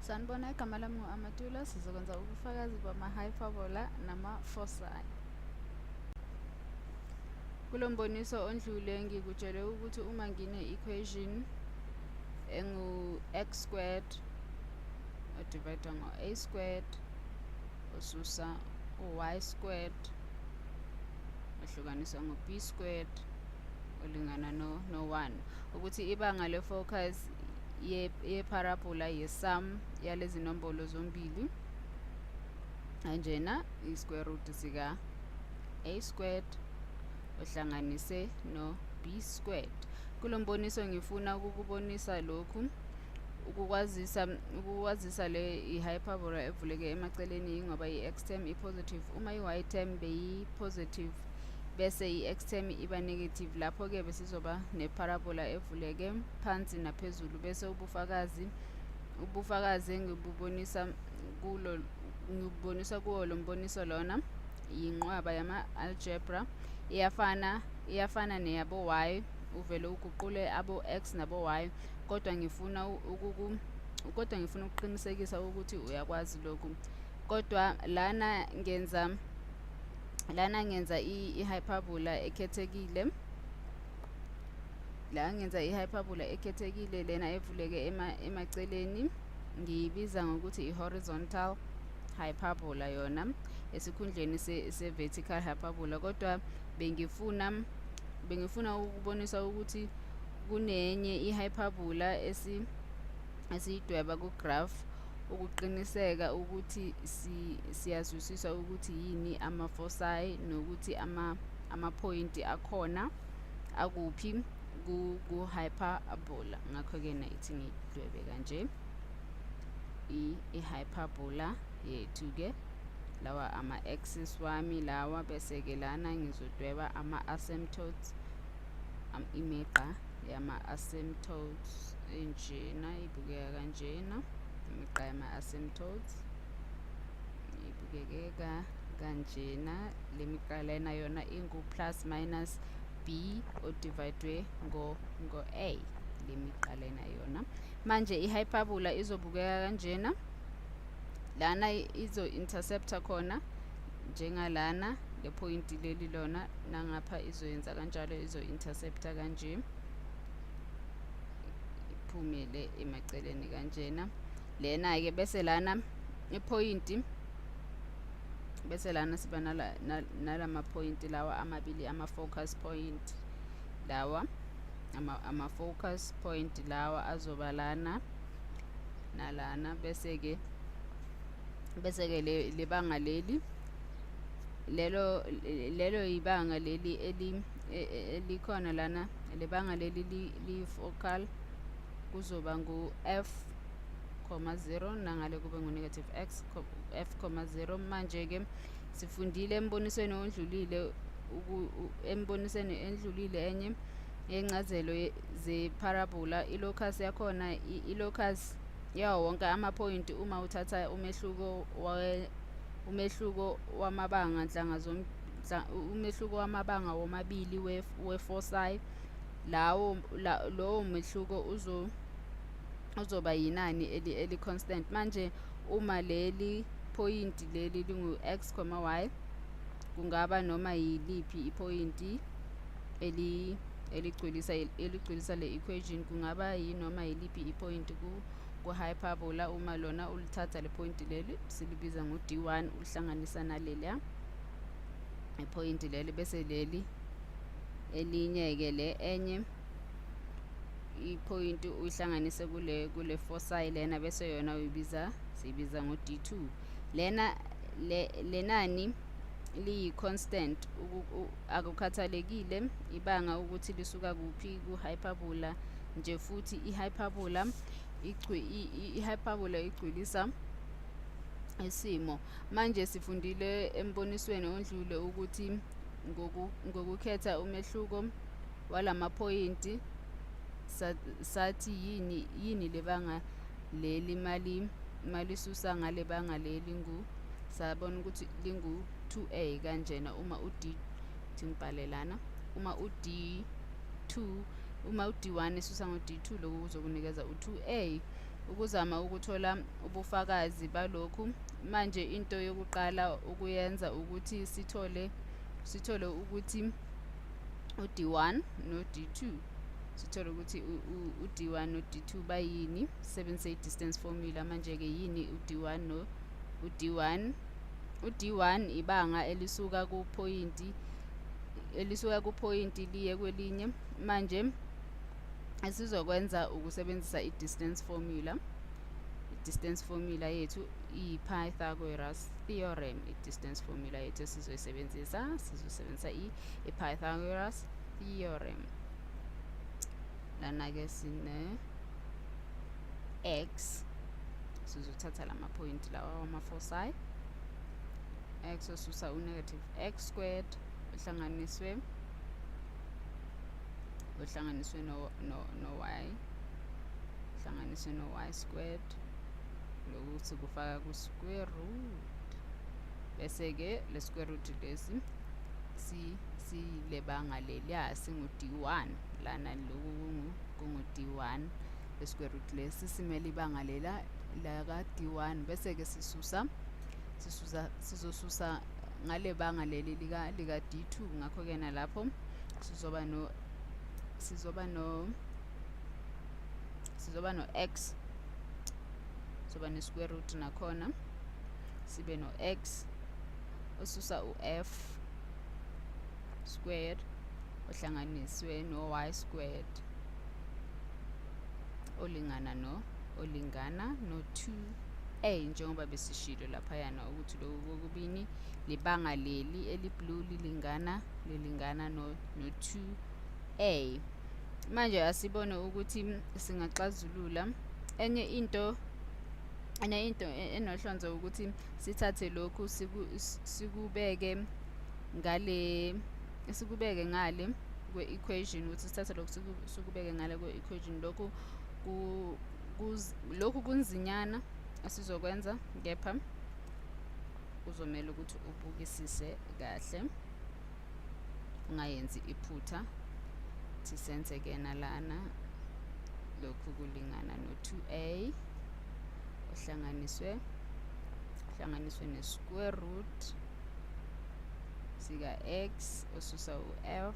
Sanibona, igama lami ngu-Amatula. Sizokwenza ubufakazi bama-hyperbola nama-foci. Kulo mboniso ondlule ngikutshele ukuthi uma ngine-equation engu-x squared o-divide ngo-a squared osusa u-y squared ohlukaniswa ngo-b squared olingana no-1, ukuthi ibanga le-focus ye-parabola ye-sum yalezi nombolo zombili kanjena, i-square root sika a squared ohlanganise no-b squared. Kulo mboniso ngifuna ukukubonisa lokhu, ukukwazisa le i-hyperbola evuleke emaceleni ingoba i-x term i-positive. Uma i-y term beyi-positive bese i-x term iba negative, lapho-ke besizoba ne-parabola evuleke phansi naphezulu. Bese ubufakazi engibubonisa kulo, ngibubonisa kuwo lo mboniso lona, yinqwaba yama-algebra, iyafana neyabo y, uvele uguqule abo-x nabo-y, kodwa ngifuna ukuqinisekisa ukuthi uyakwazi lokhu. Kodwa lana ngenza i-hyperbola ekhethekile, la ngenza i-hyperbola ekhethekile lena evuleke emaceleni, ngiyibiza ngokuthi i-horizontal hyperbola yona esikhundleni se-vertical hyperbola. Kodwa bengifuna ukubonisa ukuthi kunenye i-hyperbola esiyidweba ku-graph ukuqiniseka ukuthi siyazwisisa ukuthi yini ama-foci nokuthi amaphoyinti akhona akuphi ku-hyperbola. Ngakho-ke nayithi ngidwebe kanje i-hyperbola yethu-ke. Lawa ama-axis wami lawa, bese-ke lana ngizodweba ama-asymptotes, imigqa yama-asymptotes enjena, ibukeka kanjena. Imigqa yama-asymptotes ibukekeka kanjena. Le migqa lena yona ingu-plus minus b o-divide ngo-a, le migqa lena yona. Manje i-hyperbola izobukeka kanjena. Lana izo-intercepta khona njengalana le point leli lona, nangapha izoyenza kanjalo, izo-intercepta kanje, iphumele emaceleni kanjena lena-ke. Bese lana iphoyinti, bese lana siba nalama point lawa amabili, ama-focus point lawa, ama-focus point lawa azoba lana nalana. Bese-ke lebanga leli, lelo ibanga leli elikhona lana, lebanga leli liyi-focal, kuzoba ngu-f comma 0, nangale kube ngu-negative x f comma 0. Manje-ke sifundile embonisweni ondlulile, embonisweni endlulile, enye yencazelo ze-parabola, i-locus yakhona, i-locus yawo wonke amaphoyinti uma uthatha umehluko wamabanga umehluko wamabanga womabili we-foci lawo, lowo mehluko uzoba yinani eli-constant. Manje uma leli phoyinti leli lingu-x, y, kungaba noma yiliphi iphoyinti eligcwalisa le equation, kungaba yinoma yiliphi iphoyinti ku-hyperbola. Uma lona ulithatha le phoyinti leli silibiza ngo-d1, ulihlanganisa naleliya iphoyinti leli, bese leli elinye-ke, le enye iphoyinti uyihlanganise kule foci lena, bese yona uyibiza, siyibiza ngo-d2 lena. Le lenani liyi-constant, akukhathalekile ibanga ukuthi lisuka kuphi ku-hyperbola nje, futhi i-hyperbola igcwalisa isimo. Manje sifundile embonisweni ondlule ukuthi ngokukhetha umehluko walamaphoyinti, sathi yini lebanga leli malisusa ngalebanga leli ngu, sabona ukuthi lingu 2a kanjena. Uma u-d, thi ngibhale lana, uma u-d2, uma u-d1 esusa ngo-d2, lokhu kuzokunikeza u-2a. Ukuzama ukuthola ubufakazi balokhu, manje into yokuqala ukuyenza ukuthi sithole ukuthi u-d1 no-d2, sithole ukuthi u-d1 no-d2 bayini, sisebenzise i-distance formula. Manje-ke yini u-d1 no u-d1? U-d1 ibanga elisuka kuphoyinti liye kwelinye. Manje esizokwenza ukusebenzisa i-distance formula. I-distance formula yethu iyi-Pythagoras theorem. I-distance formula yethu esizoyisebenzisa, sizosebenzisa i-Pythagoras theorem. Lana-ke sine x, sizothatha lamaphoyinti lawa wama-foci, x osusa u-negative x squared uhlanganiswe no, no, no y, uhlanganiswe no y squared, lokhu sikufaka ku-square root, bese-ke le square root lesi silebanga leliya singu-d1 lana, lokhu kungu-d1, le square root lesi simele ibanga lela laka-d1, bese-ke sizosusa ngale banga leli lika d2. Ngakho-ke nalapho sizoba no x, sizoba ne square root nakhona, sibe no x osusa u-f squared ohlanganiswe no y squared olingana no 2a, njengoba besishilo laphayana ukuthi lokhu kokubini libanga leli eliblue lilingana no 2a. Manje asibone ukuthi singaxazulula enye into enohlonzo ukuthi sithathe lokhu sikubeke ngale kwe-equation, ukuthi sithathe lokhu sikubeke ngale kwe-equation. Lokhu lokhu kunzinyana asizokwenza, kepha kuzomela ukuthi ubukisise kahle ungayenzi iphutha. Sisenze ke nalana lokhu kulingana no 2a ohlanganiswe ne square root sika x osusa u-f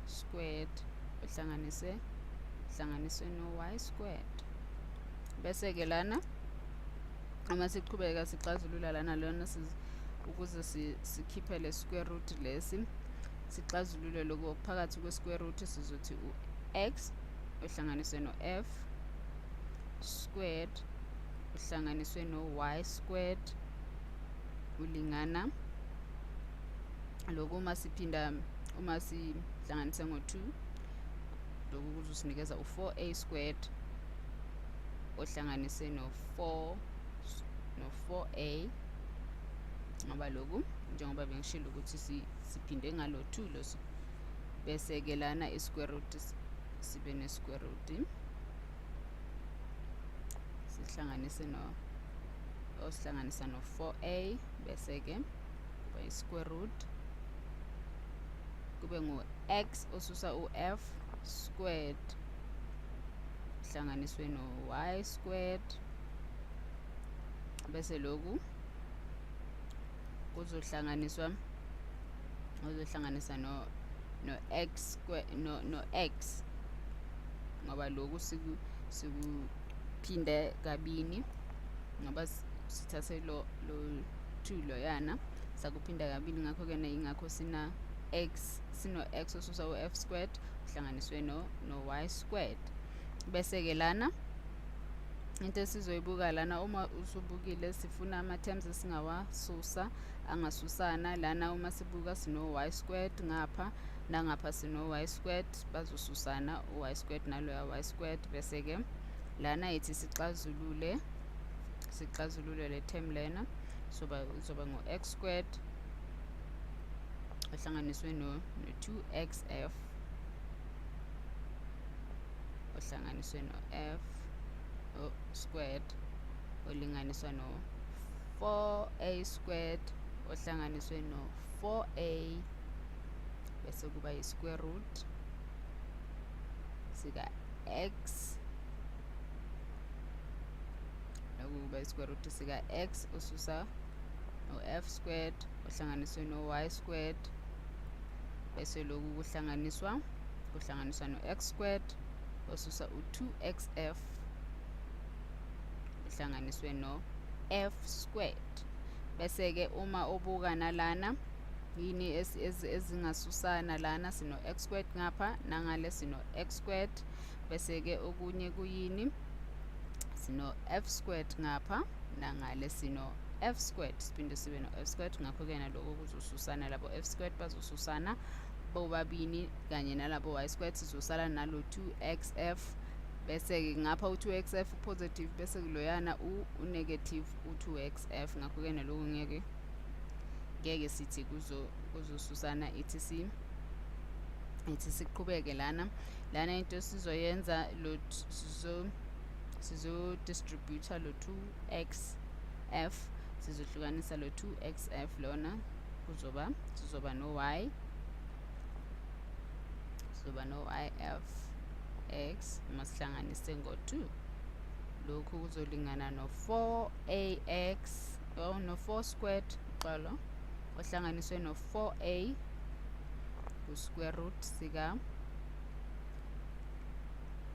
squared ohlanganiswe no y squared. Bese ke lana uma siqhubeka sixazulula lana lona ukuze sikhiphe le square root lesi, sixazulule lokhu okuphakathi kwe square root, sizothi u-x ohlanganiswe no f squared uhlanganiswe no y squared ulingana lokhu. Uma siphinda, uma sihlanganise ngo-2, lokhu kuzosinikeza u-4a squared ohlanganise no 4a, ngoba lokhu njengoba bengishilo ukuthi siphinde ngalo 2 lo, bese ke lana i-square root sibe ne square root sihlanganise no osihlanganisa no 4a, bese ke kuba i-square root kube ngu x osusa u-f squared hlanganiswe no y squared, bese lokhu kuzohlanganiswa uzohlanganisa no x square no x, ngoba lokhu sikuphinde kabini, ngoba sithathe lo 2 loyana sakuphinda kabili, ngakho ke ingakho sina x, sino x osusa u-f squared uhlanganiswe no y squared. Bese ke lana into esizoyibuka lana, uma usubukile sifuna ama-terms esingawasusa angasusana. Lana uma sibuka sino y squared ngapha nangapha sino y squared, bazosusana u-y squared naloya y squared. Bese ke lana ithi sixazulule le term lena, izoba ngu-x squared ohlanganiswe no 2xf ohlanganiswe no f squared olinganiswa no 4a squared ohlanganiswe no 4a, bese kuba i-square root sika x i-square root sika-x osusa no-f squared ohlanganiswe no-y squared, bese lokhu kuhlanganiswa no-x squared osusa u-2xf uhlanganiswe no-f squared. Bese-ke uma ubuka nalana yini ezingasusana lana, sino-x squared ngapha nangale sino-x squared, bese-ke okunye kuyini, sino-f squared ngapha nangale sino-f squared, siphinde sibe no-f squared. Ngakho-ke naloko kuzosusana, labo f squared bazosusana bobabini kanye nalabo y squared, sizosala nalo 2xf, bese-ke ngapha u-2xf u-positive, bese kuloyana u-negative u-2xf. Ngakho-ke naloko ngeke sithi kuzosusana. Ithi siqhubeke lana into sizoyenza, lo sizo-distributor lo 2xf, sizohlukanisa lo 2xf lona, sizoba no y, sizoba no yf x uma sihlanganise ngo-2, lokhu kuzolingana no 4ax, no 4 squared uxolo ohlanganiswe no 4a ku square root sika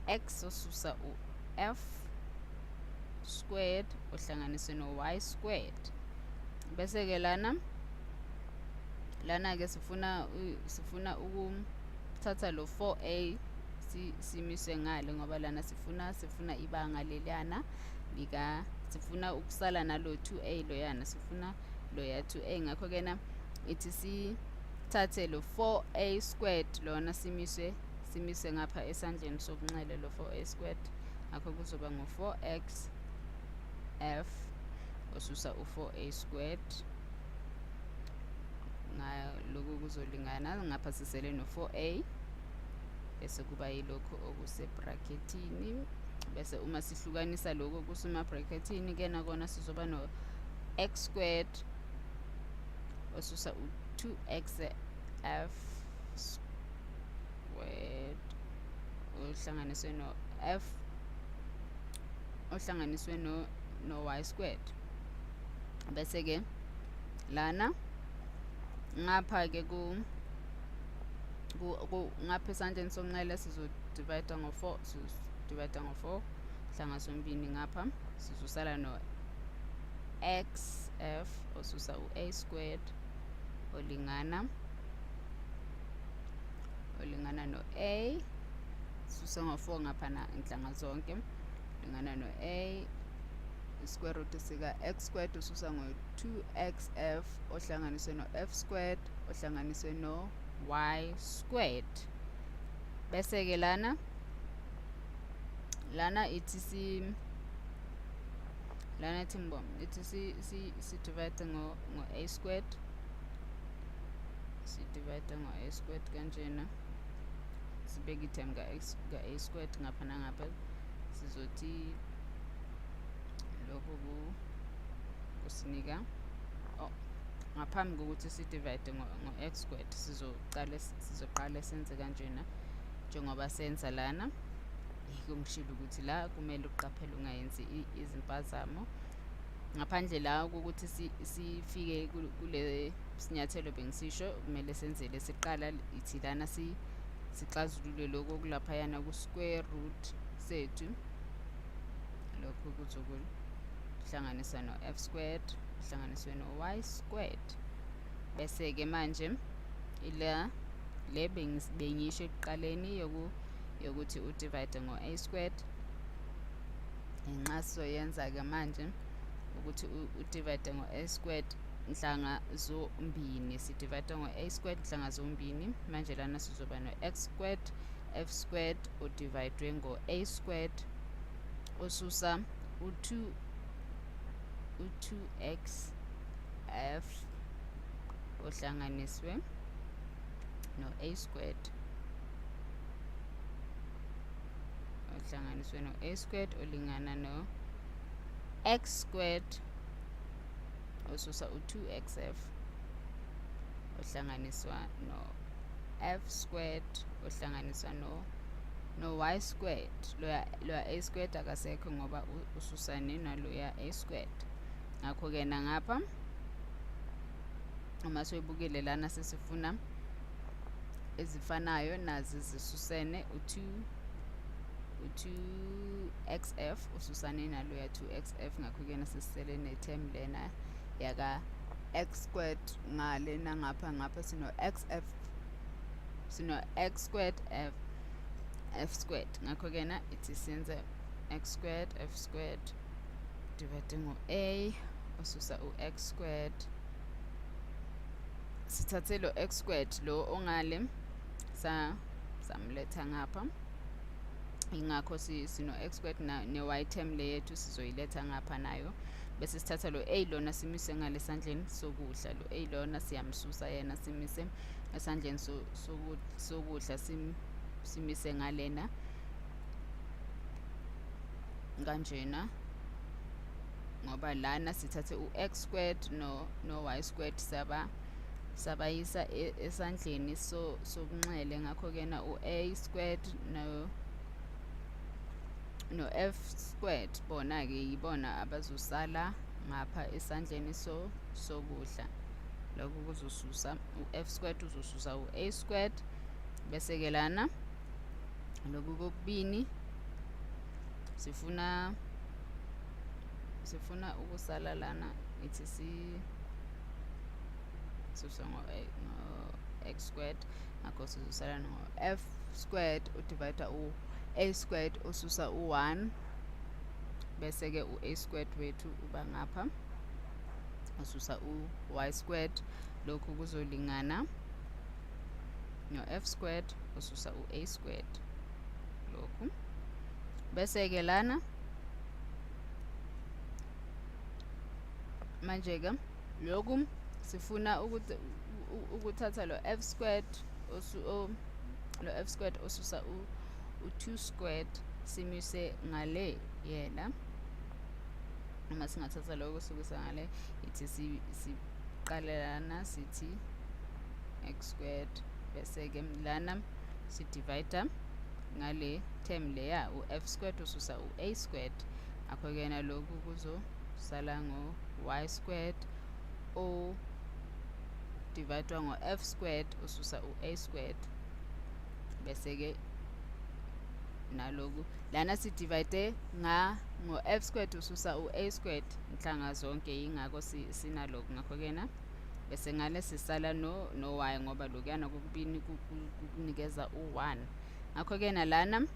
x osusa u-f squared ohlanganiswe no y squared. Bese-ke lana ke sifuna ukuthatha lo 4a simise ngale, ngoba lana sifuna ibanga leliyana lika, sifuna ukusala nalo 2a loyana, sifuna loya 2a. Ngakho-ke na ithi sithathe lo 4a squared lona simise ngapha esandleni sokunxele lo 4a squared, ngakho kuzoba ngo-4x f osusa u-4a squared, lokhu kuzolingana ngapha sisele no-4a, bese kuba yilokhu okusebracketini. Bese uma sihlukanisa lokhu okusemabracketini ke nakona sizoba no x squared osusa u-2x f squared ohlanganiswe no f ohlanganiswe no y squared. Bese ke lana ngapha ke ku ngapha esandleni sokunxele sizodivide ngo-4, sizodivide ngo-4 hlanganisombini, ngapha sizosala no x f osusa u-a squared olingana no a susa ngo-4 ngapha na inhlanga zonke, lingana no a square root sika x squared ususa ngo-2xf ohlanganiswe no f squared ohlanganiswe no y squared. Bese ke lana ithi si lana ithi ithi si divide ngo a squared, si divide ngo a squared kanjena, sibeke i-term ka x ka a squared ngapha nangapha, sizothi lokhu kusinika ngaphambi kokuthi si divide ngo x squared, sizoqala senze kanjena njengoba senza lana. Ngishilo ukuthi la kumele uqaphele ungayenzi izimpazamo, ngaphandle la ukuthi sifike kule sinyathelo bengisisho kumele senzele siqala ithi lana sixazulule lokho kulaphayana ku square root sethu, lokho kuzokuhlanganisa no f squared kuhlanganiswe no y squared. Bese ke manje ila le bengisho ekuqaleni yokuthi u divide ngo a squared, ngenxa sizoyenza ke manje ukuthi u divide ngo a squared nhlanga zombini, si divide ngo a squared nhlanga zombini. Manje lana sizoba no x squared f squared u divide ngo a squared ususa u2x f ohlanganiswe no a squared ohlanganiswe no a squared olingana no x squared osusa u2xf ohlanganiswa no f squared ohlanganiswa no no-y squared. Loya a squared akasekho ngoba ususane naloya a squared. Ngakho-ke nangapha uma soyibukile lana sesifuna ezifanayo nazi zisusene u-2 u-2xf ususane naloya 2xf. Ngakho-ke nasisele ne-term lena yaka x squared ngale nangapha ngapha sino xf sino x squared f f squared. Ngakho-ke na ithi senze x squared f squared divide ngo-a ususa u-x squared. Sithathe lo x squared lo ongale samletha ngapha, ingakho sino x squared ne-y term le yethu sizoyiletha ngapha nayo, bese sithatha lo a lona simise ngale sandleni sokudla. Lo a lona siyamsusa yena simise esandleni sokudla, simise ngalena kanjena, ngoba lana sithathe u-x squared no-y squared sabayisa esandleni sokunxele. Ngakho-ke na u-a squared no-f squared bona-ke yibona abazosala ngapha esandleni sokudla. Lokhu kuzosusa u-f squared, uzosusa u-a squared, bese-ke lana lokhu kokubini sifuna ukusala lana ithi sisusa ngo-x squared, ngakho sizosala ngo-f squared udivide u-a squared ususa u-1, bese-ke u-a squared wethu uba ngapha ususa u-y squared. Lokhu kuzolingana no-f squared ususa u-a squared lokhu, bese-ke lana manje-ke lokhu sifuna ukuthatha lo f squared lo f squared ususa u-2 squared simise ngale yena. Uma singathatha lokho sikusa ngale ithi siqale lana sithi x squared, bese-ke lana sidivide ngale term leya u-f squared ususa u-a squared. Ngakho-ke nalokhu kuzosala ngo-y squared o dividwa ngo-f squared ususa u-a squared, bese-ke naloku lana sidivide ngo-f squared ususa u-a squared inhlanga zonke, yingakho sinaloku. Ngakho-ke na bese ngale sisala no-y ngoba lokuyana kokubini kukunikeza u-1. Ngakho-ke nalana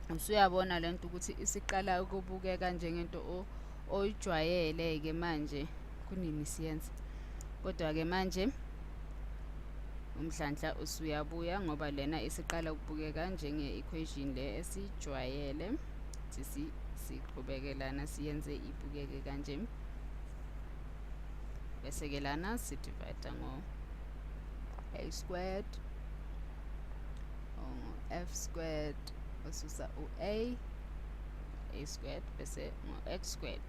usuyabona lento ukuthi isiqala ukubukeka njengento oyijwayele-ke manje kunini siyenza, kodwa-ke manje umdlandla usuyabuya ngoba lena isiqala ukubukeka njenge-equation le esijwayele. Siqhubeke lana siyenze ibukeke kanje, bese-ke lana sidivide ngo-a squared ngo-f squared ususa u-a a squared bese ngo-x squared,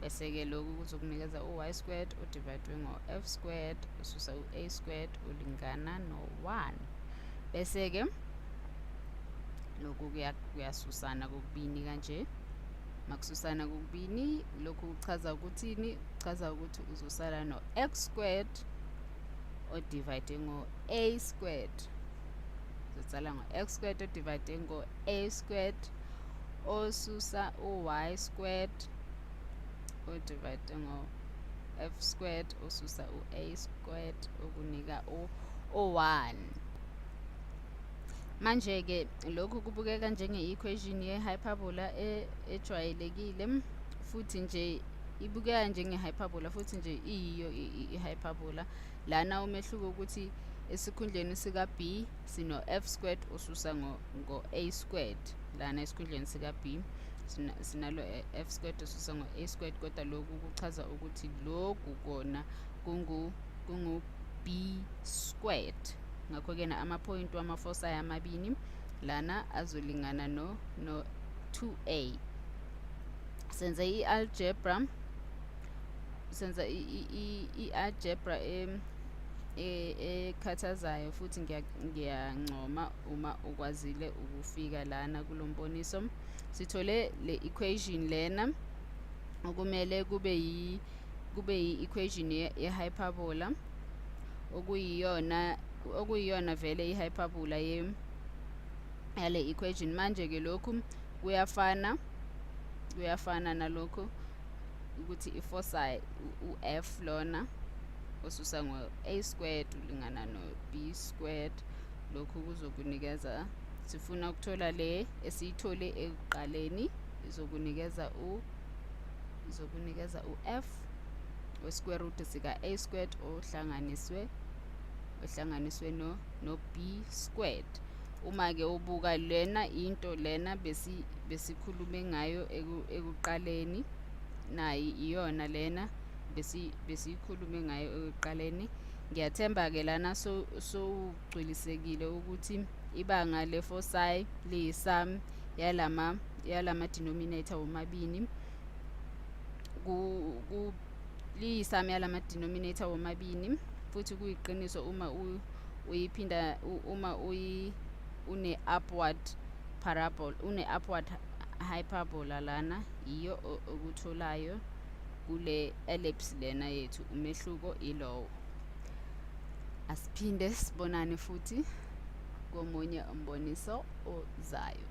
bese-ke lokhu kuzokunikeza u-y squared udivide ngo-f squared ususa u-a squared ulingana no-1, bese-ke lokhu kuyasusana kokubini kanje. Makususana kokubini lokhu kuchaza ukuthini? Kuchaza ukuthi uzosala no-x squared odivide ngo-a squared, uzosala ngo-x squared odivide ngo-a squared osusa u-y squared odivide ngo-f squared osusa u-a squared okunika u-1. Manje-ke lokhu kubukeka njenge-equation ye-hyperbola ejwayelekile, futhi nje ibukeka njenge-hyperbola, futhi nje iyiyo i-hyperbola. Lana umehluko ukuthi esikhundleni sika-b sino-f squared ususa ngo-a squared. Lana esikhundleni sika-b sinalo f squared ususa ngo-a squared, kodwa lokhu kuchaza ukuthi lokhu kona kungu b squared. Ngakho-ke na amaphoyinti wama-foci amabini lana azolingana no 2a. Senze i-algebra, senza i-algebra Ekhathazayo futhi ngiyancoma uma ukwazile ukufika lana kulo mboniso. Sithole le equation lena okumele kube yi-equation ye-hyperbola, okuyiyona vele i-hyperbola yale equation. Manje-ke lokhu kuyafana nalokhu ukuthi i-foci u-f lona osusa ngo-a squared ulingana no-b squared. Lokhu kuzokunikeza, sifuna ukuthola le esiyithole ekuqaleni, izokunikeza u-f we-square root sika-a squared ohlanganiswe no-b squared. Uma-ke ubuka lena into lena besikhulume ngayo ekuqaleni, nayi iyona lena besiyikhulume ngayo ekuqaleni. Ngiyathemba-ke lana sowugculisekile ukuthi ibanga le-foci liyi-sum yalama denominator womabini, liyi-sum yalama denominator womabini. Futhi kuyiqiniso uma uyiphinda uma une-upward parabola, une-upward hyperbola lana, iyo okutholayo kule ellipse lena yethu. Umehluko ilowo. Asiphinde sibonane futhi komunye umboniso ozayo.